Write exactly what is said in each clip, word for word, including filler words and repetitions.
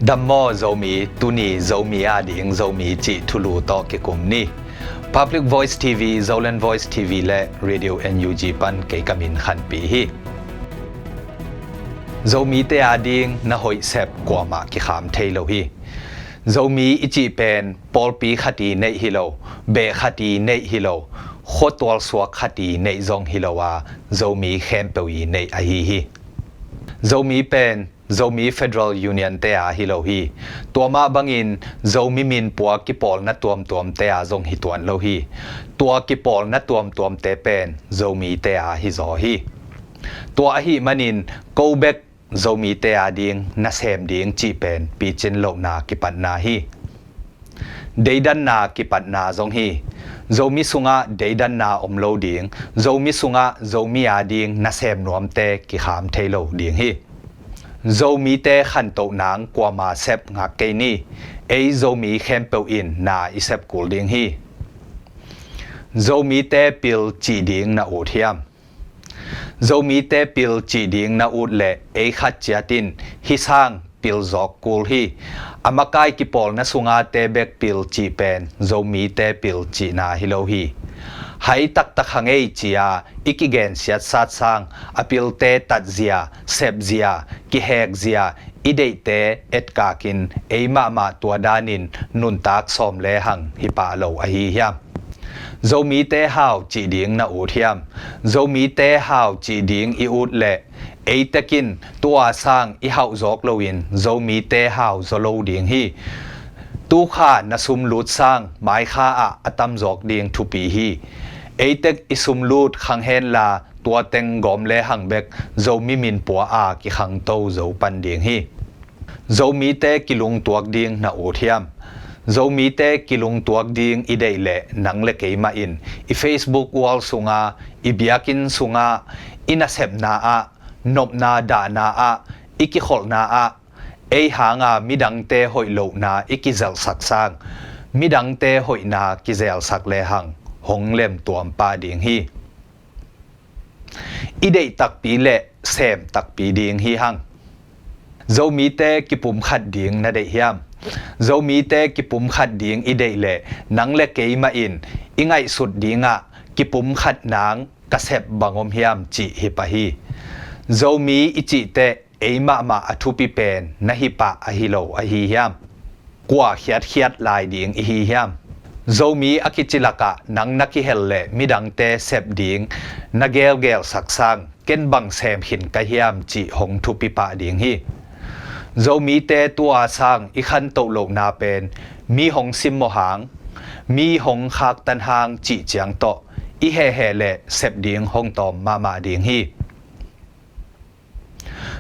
Dam maw Zomi, tuni Zomi ading Zomi cih thulu tawh kikum ni. Public Voice T V, Zoland Voice T V le Radio N U G pan kei ka min Khanpi hi. Zomite ading na hoih sep kuamah kikham thei lo hi. Zomi i cih pen pawlpi khat i neih hi lo, beh khat i neih hi lo, khuatual suak khat i neih zong hi lo a, Zomi khempeuh i neih ahi hi. Zomi pen Zomi Federal Union te a hi lo hi. Tua mah bangin Zomi minpua kipawlna tuamtuamte a zong hi tuan lo hi. Tua kipawlna tuamtuamte pen Zomite a hi zaw hi. Tua ahih manin ko bek Zomite ading nasem ding cih pen picin lohna kipatna hi. Deidanna kipatna zong hi. Zomi sungah deidanna om lo ding, Zomi sungah Zomi ading nasem nuamte kikham thei lo ding hi. Zomite khantoh nang kuama sep ngak kei ni. Ei Zomi khempeuh in na i sep kul ding hi. Zomite pil cih ding na ut hiam? Zomite pil cih ding na ut leh ei khat ciat in hih sang pil zawk kul hi. A makai kipawlna sunga te bek pil cih pen Zomite pil cihna hi lo hi. Hai taktak hang ei ci-a i kigensiat sat sang a pilte tatzia, sepzia, kihekzia, i deihte etkakin ei mahmah tua danin nuntak sawm le hang hi pah lo ahi hiam? Zomite hau cih ding na ut hiam? Zomite hau cih ding i ut leh ei tekin tua sang i hauh zawk loin Zomite hau zaw lo ding hi. Tukha na sum lut sang maikha ah a tam zawk ding thupi hi. Ei tek i sum lut khang henla tua teng gawm le hang bek Zomi minpua a kikhangto zo pan ding hi. Zomite kilungtuak ding na ut hiam? Zomite kilungtuak ding i deih leh nang le keimah in i Facebook wall sunga, i biakinn sunga, i nasepna ah, nopna dahna ah, i kikholhna ah, ei hanga midangte hoih lohna i kizelhsak sang midangte hoihna kizelhsak le hang hong lemtuam pah ding hi. I deih takpi le sem takpi ding hi hang. Zomite kipumkhat ding na deih hiam? Zomite kipumkhat ding i deih leh nang le keimah in i ngaihsut dingah kipumkhat nang ka sep bang om hiam cih hi pah hi. Zomi i cih teh ei mahmah a thupi pen na hi pah ahi lo ahi hiam? Kua khiatkhiat lai ding i hi hiam? Zomi a kici lakah nang na kihel leh midangte sep ding na gelgelsak sang ken bang sem khin ka hiam cih hong thupi pah ding hi. Zomite tua sang i khantoh lohna pen mi hong simmawh hang, mi hong khaktan hang cih ciang tawh i heheh leh sep ding hong tawm mahmah ding hi.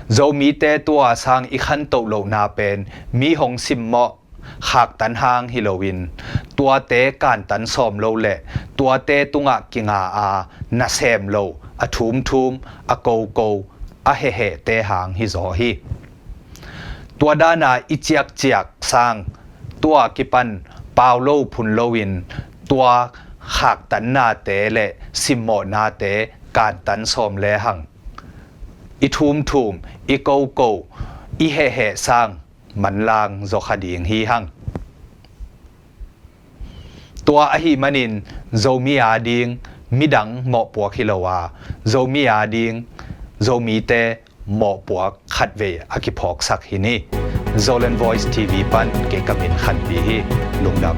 Zomite tua sang i khantoh lohna pen mi hong simmawh khaktan hang hi loin tuate kantan sawm lo le tuate tungah kinga a nasem lo, a thumthum, a koko, a hehehte hang hi zaw hi. Tua dana i ciakciak sang tua kipan pau lo phun loin tua khaktannate le simmawhnate kantan sawm le hang i thumthum, i koko, i heheh sang manlang zawkha ding hi hang. Tua ahih manin Zomi ading midang mawhpuak hi lo a, Zomi ading Zomite mawhpuak khatvei a kiphawksak hi ni. Zoland Voice T V pan kei ka min Khanpi hi. Lungdam.